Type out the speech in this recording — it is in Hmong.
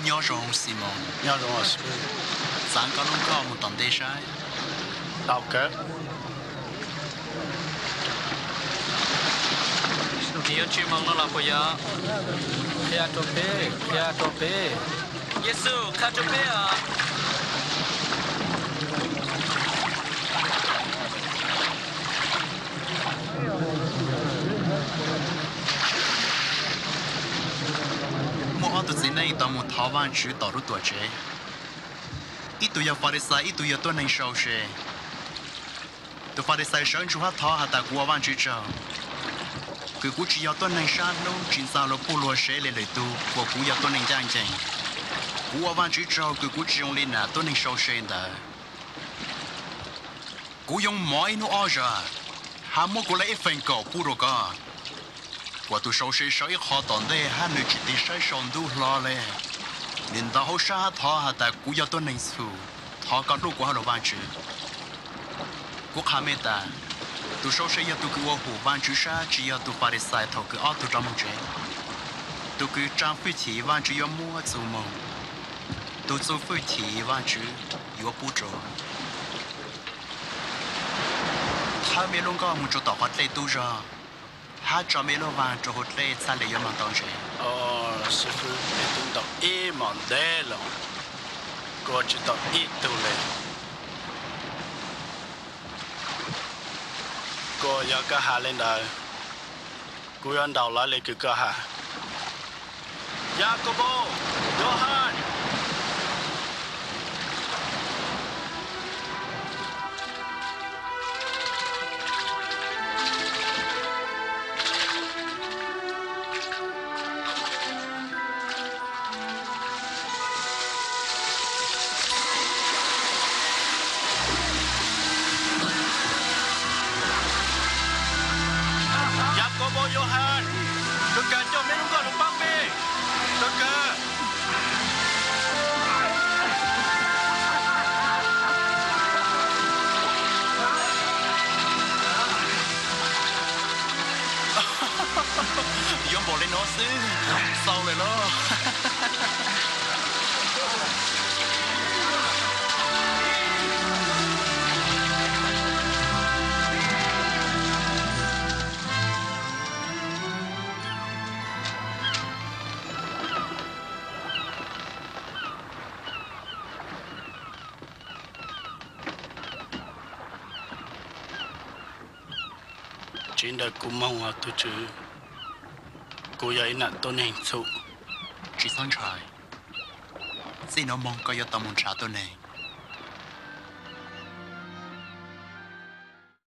Nyob zoo Ximoos. Nyob zoo. Xaav koj lub nkoj mus tom ntej saib. Tau kawg. Nws yuav tsis moog no los puas yog? Qhia rau peb, qhia rau peb. Yexus, qhia rau peb os. Muaj ob tug txiv neej tau mus thov Vaajtswv tom lub tuam tsev. Ib tug yog Falixais, ib tug yog tuab neeg sau se. Tus Falixais sawv ntsug hab thov has tas, Kuv ua Vaajtswv tsaug, kws kuv tsis yog tuab neeg sab hnub, tsis ntxag luag puj luag sev le lwm tug uas kuv yog tuab neeg ncaj ncees. Kuv ua Vaajtswv tsaug kws kuv tsis zoo li nam tuab neeg sau se ntawd. Kuv yoo mov ib hnub ob zag, hab muab kuv le ib feem kaum pub rua koj. Kuas tus sau se sawv ib qho tom ntej hab nws tsis tig saib sau ntuj hlo le. Nws ntaus hauv sab hab thov has tas, Kuv yog tuab neeg txhum, thov koj hlub kuv hab lug Vaajtswv. Kuv qha mej tas, tus sau se yog tug kws ua hum Vaajtswv sab, tsis yog tus Falixais thaum kws ob tug rov moog tsev. Tug kws tsaa fwj chim Vaajtswv yuav muab txuj moog, tug txuj fwj chim Vaajtswv yuav pub rua. Thawb mej lub nkoj moog rua tom qhov dlej tub zog, hab tso mej lub vaag rua huv dlej txhaj le yuav moog tau ntses. Xib fwb, mej tub ntaus ib mos ntev lawm, kuv tsis tau ib tug le. Kuv yog koj has le ntawd, kuv yuav ntaus lawv le kws koj has. Yakaupaus, Yauhas. Yakaupaus, Yauhas, tug kawg, coj mej lub nkoj lug paab peb, tug kawg. Yuav npaum le nuav xwb, xaus lawm lauj. Tsiv ntawm kuv moog os tug tswv, kuv yog ib nam tuab neeg txhum. Tsis txhob ntshai, txij nuav moog koj yuav tau moog nrhav tuab neeg.